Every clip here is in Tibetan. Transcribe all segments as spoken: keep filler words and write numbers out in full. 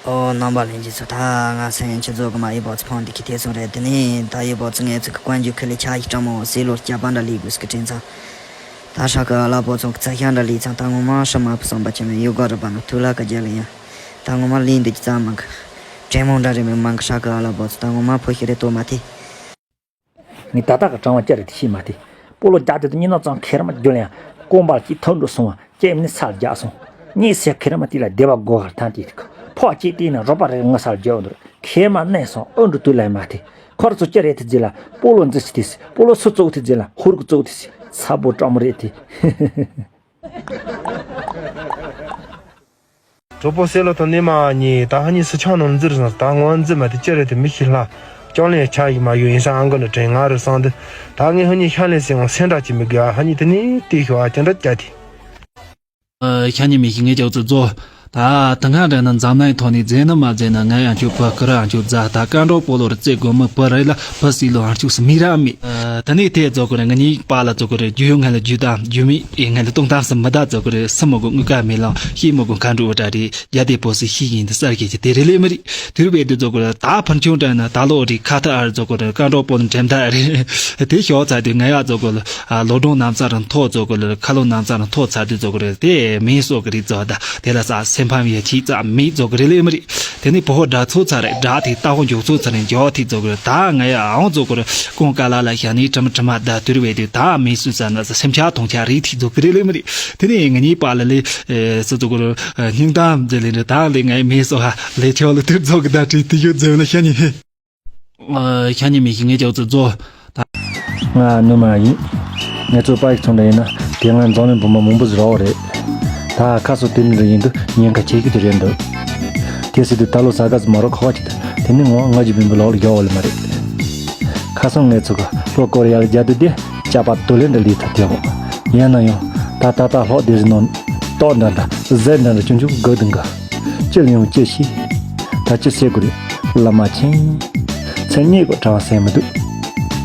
ཨོ། རྣམ་པ་ལྷན་རྒྱས་ཚོ། ད་ང་སེམས་ཆུ་རྫོགས་གི་མ་ཡི་བོ་ཚོ་ཕང་འདི་གི་ཐེ་ཚོམ་རེད། དེ་ནས་ད་ཡི་བོ་ཚོ་ངས་ཚིག་གི་དཀོན་མཆོག་ཁི་ལི་ཆ་ཡི་སྤྲང་མོ་སེ་ལོ་སྐྱ་པ་འདྲ་ལི་གུས་གི་དྲིན་ཚང་། ད་ཧྲ་གི་ཨ་ལ་བོ་ཚོ་གི་ཚ་ཤ་འདྲ་ལི་ཚང་། ད་ངོ་མ་ཧྲ་མ་ཕུ་སོང་པ་ཆེ་མེད་ཡོད་ག་རུ་པ་ནོ་ཐུ་ལ་ག་རྒྱ་ལི་ཡང་། ད་ངོ་མ་ལི་འདི་གི་ཙམ་མང་གི་དྲན་མོ་འདྲ་རེ་མེད་མང་གི་ཧྲ་གི་ཨ་ལ་བོ་ཚོ། ད་ངོ་མ་ཕུ་ཤི་རེ་ཏོ་མ་ཐེ། ངས་ད་ལྟ་གི་གྲང་བ་ཅི་རེད་དེ་ཤེས་མ་དེ། སྤོ་ལོ་རྒྱག་དེ་དུ་ཉིན་ནག་ཚང་ཁེར་མ་རྒྱུ་ལ་ཡང་ཀོང་པར་གྱིས་ཐོན་འགྲོ་སོང་བ་ཅེས་མིན་སར་རྒྱག་སོང་། ངས་སེ་ཁེར་མ་དེ་ལ་སྡེ་བ་སྒོ་ཧར་ཐང་དེ་ཕོག་ཅེས་དེ་ནས་རོགས་པ་རེ་ངོ་སར་རྒྱག་འདུག་ཁེར་མ་གནས་སོང་ཨུ་འགྲོ་དུས་ལ་མ་དེ། ཁོར་ཚོ་ཅི་རེད་དེ་རྗེས་ལ་སྤོ་ལོ་འཛི་ཞི་དེ་སི་སྤོ་ལོ་སུ་གཙོ་བོ་དེ་རྗེས་ལ་ཧུར་གི་གཙོ་བོ་དེ་སི་ཚ་པོ་སྤྲང་མོ་རེད་དེ། གྲོགས་པོ་སེ་ལོ་དང་ནི་མ་གཉིས་ད་ཧ་ནི་སི་ཆང་ནང་འཛིར་སོང་། ད་ངོ་འཛིར་མ་དེ་ཅི་རེད་དེ་མི་ཤི་ལ་ཅང་ལེན་ཆ་ཡི་མ་ཡོད། ཡིན་ས་ཨང་གི་ནི་དྲན་ང་རུ་སང་དུ། ད་ངས་ཧ་ནི་ཤ་ལེན་སེ་ངོ་སེ་འདྲ་ཅི་མི་དགོས་ཨ། ཧ་ནི་དེ་ནི་དེ་ཤོ་ཨ་དེ་འདྲ་རྒྱ་དེ། ཤ་ཉི་མི་ཤི་ངས་ཅག་ཙི་ཛོ། ད་ད་ང་འདྲ་ན་འཛམ་གླིང་ཐོག་ནས་རྫས་ནི་མ་རྫས་ན་ང་ཡང་ཁྱོད་བུ་ཁུ་ར་ཡང་ཁྱོད་རྫ་ད་ཀ་འགྲོ་སྤོ་ལོ་ར་རྩེ་དགོ་མི་བུ་རེད་ལ་བུ་སི་ལོ་ཡང་ཁྱོད་སི་མི་ར་མི། ད་ནི་དེ་ཚོ་ཀུ་རེ་ང་གཉིས་པ་ལ་ཚོ་ཀུ་རེ་རྒྱུ་ཡོད་ང་ལ་རྒྱུ་དང་རྒྱུ་མེད་ཨེ་ང་ལ་སྟོང་གཏམ་སི་མི་ད་ཚོ་ཀུ་རེ་སི་མོ་གོ་དངུལ་ཀ་མེ་ལང་ཤི་མོ་གོ་མཁའ་འགྲོ་བ་ཏྲ་རེ་རྒྱ་དེ་པོ་སི་ཤི་ཡིན་དུ་སར་གྱི་ཅི་དེ་རེ་ལེ་མི་རི་དུར་བེ་དུ་ཚོ་ཀུ་རེ་ད་ཕར་ཁྱོད་ཏྲ་ན་ད་ལོ་རི་ཁ་ཐ་ཨར་ཚོ་ཀུ་རེ་ཀ་འགྲོ་པོ་ནི་འགྲེམ་ད་རེ་དེ་ཤོག་ཚ་དུ་ང་ཡ་ཚོ་ཀུ་རེ་ལོ་གྲོང་ནམ་ཚ་རང་ཐོ་ཚོ་ཀུ་རེ་ཁ་ལོ་ནམ་ཚ་རང་ཐོ་ཚ་དུ་ཚོ་ཀུ་རེ་དེ་མིན་སོ་ཀུ་རེ་ཚོ་ད། དེ་ལ་ས་སེམས་ཕམ་ཡེ་ཐིག་ཙམ་མེད་ཚོ་གི་རེ་ལེ་མི་རེད། དེ་ནི་པོ་ཧོ་དྲ་ཚོ་ཚ་རེད་དྲ་ཐིག་ཏ་ཧོ་མགྱོགས་ཚོ་ཚ་རེད་མགྱོགས་ཐིག་ཚོ་གི་རེད། ད་ང་ཡ་ཨང་ཚོ་གི་རེད་ཀོང་ཀ་ལ་ལ་ཤ་ནི་དྲི་མ་དྲི་མ་ད་དུར་བས་དེ་ད་མེད་སུ་ས་ན་ས་སེམས་ཆ་ཐོང་ཆ་རེད་ཐིག་ཚོ་གི་རེ་ལེ་མི་རེད། དེ་ནི་ང་གཉིས་པ་ལ་ལེ་སི་ཚོ་གི་རེད་སྙིང་གཏམ་ཟེར་ལེ་རེད། ད་ལེ་ང་ཡ་མེད་སོ་ཧ་ལེ་ཆོ་ལེ་དུར་ཚོ་གི་ད་ཁྲིད་དེ་ཡོད་ཟེར་ན་ཤ་ནི་ཧེ། ཤ་ཉེ་མི་ཤི་ངེ་ཅག་ཚོ་ཚོ། ང་ནུ་མ་ཡིན། ངེད་ཚོ་པ་ཡིག་ཚོང་འདྲ་ཡིན་ན་དེ་སྔ་འཛམ་གླིང་བུ་མོ་མང་པོ་ཟིག་རོགས་རེད། ད་ཁ་སོ་དེ་འདྲ་ཡིན་དུས་ཉེན་ཁ་ཆེ་གི་དེ་རེད་འདུག་དེ་སྲིད་དུ་ད་ལོ་ས་ག་ཟི་མ་རོ་ཁ་བ་ཅི་ད་དེ་ནི་ངོ་ང་ཅི་བིན་པ་ལོག་ལ་རྒྱ་བ་ལ་མ་རེད། ཁ་སང་ངེད་ཚོ་ག་ལོ་ཀོ་རི་ཡ་ལ་རྒྱ་དུ་དེ་ཅ་པ་དུ་ལེན་འདྲ་ལི་ཐ་དེ་འོ། ཡིན་ན་ཡང་ད་ད་ད་ལྷོ་དེ་རི་ནང་ཏོག་འདྲ་འདྲ་ཟེར་འདྲ་འདྲ་ཆུང་ཆུང་གི་དགའ་དུ་འགའ། ཅི་ལ་ཡང་ཅི་ཤེས། ད་ཅི་ཟེར་དགོས་རེད། བླ་མ་མཁྱེན། མཚན་སྙན་གོ་གྲྭ་བ་ཟེར་མི་འདུག་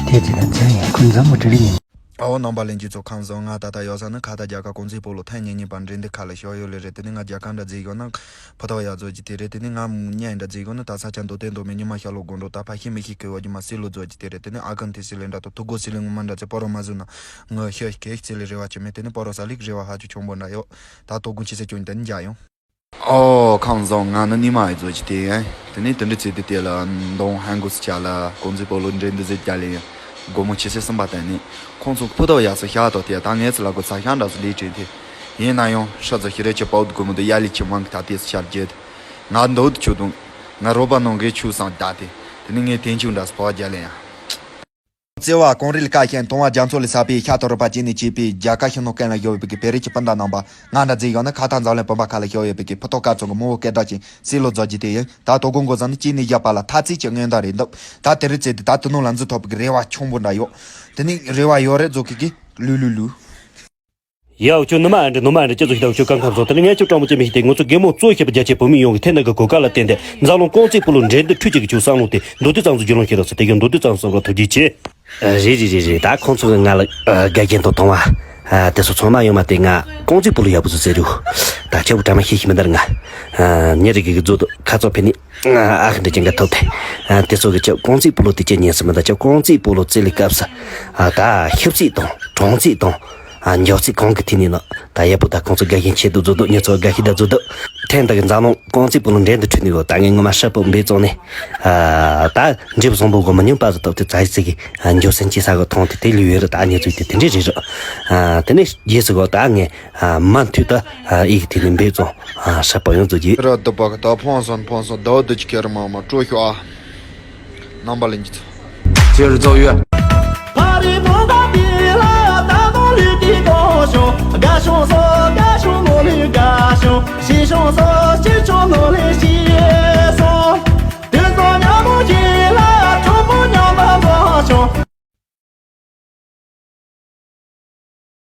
དེ་དེ་ནས་མཚན་ཡིན་ཁོ་འཛམ་བུ་དྲི་རི་ཡིན། ཨའོ་རྣམ་པ་ལྷན་རྒྱས་ཚོ་ཁམས་བཟང་། ང་ད་ལྟ་ཡོད་ས་ནི་ཁ་ཐ་རྒྱ་གར་ཀོང་ཙི་སྤོ་ལོ་ཐེངས་ཉེ་ཉེ་པར་འགྲན་འདུག་ཁ་ལ་ཤོར་ཡོད་ལེ་རེད། དེ་ནི་ང་རྒྱ་གར་འདྲ་རྫིག་ཡོད་ན་ཕུ་ཐོག་ཡ་བཟོ་གྱི་དེ་རེད། དེ་ནི་ང་མཉན་འདྲ་རྫིག་ཡོད་ན་ད་ས་ཆ་མདོ་སྟོད་མདོ་མི་ཉི་མ་ཤར་ལོ་དགོང་དྲོ་ད་ཕ་ཤི་མི་ཤི་ཁེ་བ་རྒྱུ་མ་སི་ལོ་བཟོ་གྱི་དེ་རེད། དེ་ནི་ཨ་གན་དེ་སི་ལེ་འདྲ་དོ་ཐུ་གོ་སི་ལེ་ངུ་མ་འདྲ་ཚེ་པོ་རོ་མ་བཟོ་ན་ངུ་ཤོ་ཤི་ཁེ་ཤི་ཚེ་ལེ་རེ་བ་ཆེ་མེད། དེ་ནི་པོ་རོ་ས་ལིག་རེ་བ་ཧ་ཅུ་ཆོང་པོ་འདྲ་ཡོད། ད་དོ་དགོང་ཆེ་ཚེ་ཁྱོད་ནི་ད་ནི་འཇག་ཡོང་། ཨོ་ཁམས་བཟང་། ང་ནི་ནི་མ་ཡི་བཟོ་ཅི་དེ་ཡིན། དེ་ནས་དེ་འདྲ་ཚེ་དེ་དེ་ལ་མདོང་ཧན་གོ་སི་ཆ་ལ་ཀོང་ཙི་སྤོ་ལོ་འགྲན་འདུ་ཟེར་རྒྱ་ལེ་ཡིན། སྒོར་མོ་ཆེ་སེ་གསུམ་པ་བསྟན་ནས་ཁོང་ཚོ་ཕུ་ཐོག་ཡ་སི་ཤ་ཏོ་དེ་ད་ངས་ཚི་ལ་གོ་ཚ་ཤ་འདྲ་སི་ལི་དྲན་དེ། ཡིན་ན་ཡང་ཧྲ་ཚོ་ཤི་རེ་ཆེ་པའུ་དགོ་མོ་དུ་ཡ་ལི་ཆེ་མང་གི་ད་དེ་སི་ཤར་རྒྱས་དེ་ང་འདོད་དུ་ཆུ་དུང་ང་རོ་པ་ནང་གི་ཆུ་སང་ད་དེ། དེ་ནས་ངས་དེན་ཆུ་འདྲ་སི་ཕོ་བ་རྒྱ་ལེ་ཡིན། བརྩེ་བ་གངས་རི་ལ་བཀའ་བཞིན་དུང་བ་རྒྱ་མཚོ་ལ་ཟགས་པའི་ཤ་ཐོ་རུ་པ་ཅན་ནས་སྐྱེས་པའི་རྒྱལ་ཁ་ཤིང་ནོ་ཀན་ལ་ཡོད་པའི་གི་བེ་རི་གྱི་སྤུན་ཟླ་རྣམ་པ། ང་འདྲ་རྫིག་ཡོད་ན་ཁ་ཐག་འཛམ་གླིང་བུམ་པ་ཁ་ལ་ཤོར་ཡོད་པའི་གི་ཕུ་ཐོག་ཀ་ཚང་གི་མོ་བོ་སྐད་གྲགས་ཅན་སི་ལོ་རྫོགས་ཀྱི་དེ་ཡིན། ད་དོ་དགོང་གོ་ཟ་ནི་གཅིག་ནས་བཞག་པ་ལ་ཐ་ཚིག་གི་སྔོན་བརྡ་རེད་འདུག་ད་དེ་རིང་ཚེ་འདི་ད་དུ་ནོ་ལ་འཛུལ་ཐོབ་པའི་གི་རེ་བ་ཆུང་པོ་འདྲ་ཡོད། དེ་ནི་རེ་བ་ཡོད་རེད་རྫོགས་ཀྱི་གི་ལུ་ལུ་ལུ། ཡའོ་ཁྱོད་ནུ་མ་ཨ་འདྲ་ནུ་མ་ཨ་འདྲ་ཅི་ཚོ་ཞིག་ད་ཁྱོད་གང་གང་བཟོ་དེ་ནི་ངས་ཁྱོད་སྤྲང་པོ་ཅི་མི་ཤེས་ཏེ་ང་ཚོ་རྒན་མོ་གཙོ་ཤེས་པ་རྒྱ་ཆེ་བུད་མེད་ཡོང་གི་ཐེ་ན་གི་གོ་སྐབས་ལ་བརྟེན་ཏེ་འཛམ་གླིང་ཀོང་ཙི་སྤོ་ལོ་འགྲན་བསྡུར་ཁྲུས་ཅིག་གི་ཆུ་བསམ་བློ་དེ་མདོ་དུས་གཙང་བཟོ་རྒྱུ་ལོང་ཤེས་རོགས་ཟེར་དེ་གི་མདོ་དུས་གཙང་བཟོ་རོགས་ཐུགས་རྗེ་ཆེ། རེད་རེད་རེད་རེད། ད་ཁོང་ཚོ་གི་ང་ལ་དགའ་རྒྱན་དང་མཐོང་བ་དེ་ཚོ་ཚང་མ་ཡོང་མ་དེ་ང་ཀོང་ཙི་སྤོ་ལོ་ཡག་པོ་ཚོ་ཟེར་རུ། ད་ཁྱེད་བུ་གྲ་མ་ཤེས་ཤེས་མི་འདར་ང་ཉེ་རིག་གི་གི་བཟོ་དུ་ཁ་ཚོ་ཕེ་ནི་ཨ་ཁ་འདྲ་ཅན་ག་ཐོབ་དེ་དེ་ཚོ་གི་ཁྱེད་ཀོང་ཙི་སྤོ་ལོ་དེ་ཁྱེད་ཉན་སི་མི་འདར། ཁྱེད་ཀོང་ཙི་སྤོ་ལོ་རྩེ་ལི་སྐབས་སུ་ད་ཤིབ་རྩིས་དང་གྲོང་རྩིས་དང་། ཨ་མགྱོགས་ཚིག་གང་གི་ཐིག་ནི་ནོ། ད་ཡག་པོ་ད་ཁོང་ཚོ་དགའ་ཞེན་ཆེད་དུ་བཟོ་འདུག་ཉེ་ཚོ་དགའ་ཞེན་ད་བཟོ་འདུག་ཐེངས་ད་གི་འཛམ་གླིང་ཀོང་ཙི་སྤོ་ལོ་འགྲན་དུ་འཁྲུལ་ནི་གོ་ད་ངས་ངོ་མ་ཧྲ་པོ་འབད་བཙོང་ནས། ཨ་ད་འབྲས་བུ་བཟང་པོ་གོ་མ་ཉམས་པ་ཟོ་ཐོབ་དེ་ཙ་ཡི་ཚིག་གི་ཨ་འགྱོ་སེམས་ཅི་ས་གོ་ཐོང་དེ་དེ་ལུས་ཡོད་རེད། ད་ཉེ་ཚོ་དེ་དེ་འདྲས་རེད་རོ། ཨ་དེ་ནས་རྗེས་སུ་གོ་ད་ངས་ཨ་མ་མཐུད་ད་ཨ་ཨི་གི་དེ་ནས་འབད་བཙོང་ཨ་ཧྲ་པོ་ཡོང་ཚོ་གི་ར་དུ་པ་གི་ད་ཕོང་སོན་ཕོང་སོན་ད་འོ་དུ་ཅི་ཁེ་ར་མ་མ་སྤྲོ་ཤོག་ཨ། རྣམ་པ་ལྷན་རྒྱས་ཚོ། ཅེར་ཚོ་ཡོད། ཕ་རི་བོ་ད་པི་ལ་ད་དོ་ལི་ཏི་གོ་ཤོ་ག་ཤོ་སོ་ག་ཤོ་མོ་ལི་ག་ཤོ་ཤི་ཤོ་སོ་ཅི་ཆོ།